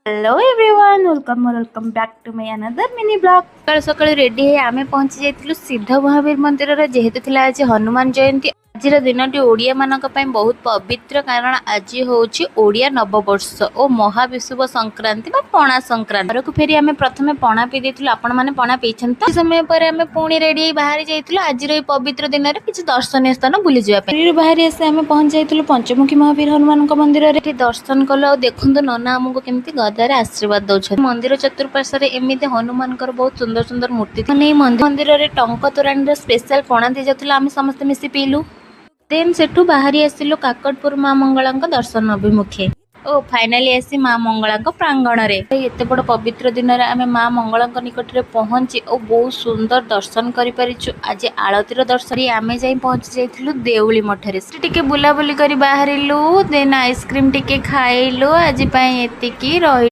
Hello everyone, welcome or welcome back to my another mini vlog. ସକାଳୁ ସକାଳୁ ready ହେଇ ଆମେ ପହଞ୍ଚି ଯାଇଥିଲୁ ସିଦ୍ଧ ମହାବୀର ମନ୍ଦିରରେ। ଯେହେତୁ ଥିଲା ଆଜି ହନୁମାନ ଜୟନ୍ତୀ। ଆଜିର ଦିନଟି ଓଡ଼ିଆ ମାନଙ୍କ ପାଇଁ ବହୁତ ପବିତ୍ର, କାରଣ ଆଜି ହେଉଛି ଓଡ଼ିଆ ନବବର୍ଷ ଓ ମହାବିଷୁବ ସଂକ୍ରାନ୍ତି ବା ପଣା ସଂକ୍ରାନ୍ତି। ଘରକୁ ଫେରି ଆମେ ପ୍ରଥମେ ପଣା ପିଇ ଦେଇଥିଲୁ। ଆପଣମାନେ ପଣା ପିଇଛନ୍ତି ତ? କିଛି ସମୟ ପରେ ଆମେ ପୁଣି ରେଡି ହେଇ ବାହାରି ଯାଇଥିଲୁ ଆଜିର ଏଇ ପବିତ୍ର ଦିନରେ କିଛି ଦର୍ଶନୀୟ ସ୍ଥାନ ବୁଲିଯିବା ପାଇଁ। ପୁରୀରୁ ବାହାରି ଆସି ଆମେ ପହଞ୍ଚି ଯାଇଥିଲୁ ପଞ୍ଚମୁଖୀ ମହାବୀର ହନୁମାନଙ୍କ ମନ୍ଦିରରେ। ଏଠି ଦର୍ଶନ କଲୁ ଆଉ ଦେଖନ୍ତୁ ନନା ଆମକୁ କେମିତି ଗଦାରେ ଆଶୀର୍ବାଦ ଦଉଛନ୍ତି। ମନ୍ଦିର ଚତୁଃପାର୍ଶ୍ୱରେ ଏମିତି ହନୁମାନଙ୍କର ବହୁତ ସୁନ୍ଦର ସୁନ୍ଦର ମୂର୍ତ୍ତି। ମାନେ ଏଇ ମନ୍ଦିରରେ ଟଙ୍କ ତୋରାଣୀର ସ୍ପେଶାଲ ପଣା ଦିଆଯାଉଥିଲା। ଆମେ ସମସ୍ତେ ମିଶି ପିଇଲୁ। ଦେନ୍ ସେଠୁ ବାହାରି ଆସିଲୁ କାକଟପୁର ମା ମଙ୍ଗଳାଙ୍କ ଦର୍ଶନ ଅଭିମୁଖେ ଓ ଫାଇନାଲି ଆସି ମା ମଙ୍ଗଳାଙ୍କ ପ୍ରାଙ୍ଗଣରେ। ଏତେ ବଡ଼ ପବିତ୍ର ଦିନରେ ଆମେ ମା ମଙ୍ଗଳାଙ୍କ ନିକଟରେ ପହଞ୍ଚି ଓ ବହୁତ ସୁନ୍ଦର ଦର୍ଶନ କରିପାରିଛୁ। ଆଜି ଆଳତୀର ଦର୍ଶନ କରି ଆମେ ଯାଇ ପହଞ୍ଚି ଯାଇଥିଲୁ ଦେଉଳି ମଠରେ। ସେଠି ଟିକେ ବୁଲାବୁଲି କରି ବାହାରିଲୁ। ଦେନ୍ ଆଇସ୍କ୍ରିମ ଟିକେ ଖାଇଲୁ। ଆଜି ପାଇଁ ଏତିକି ରହିଲୁ।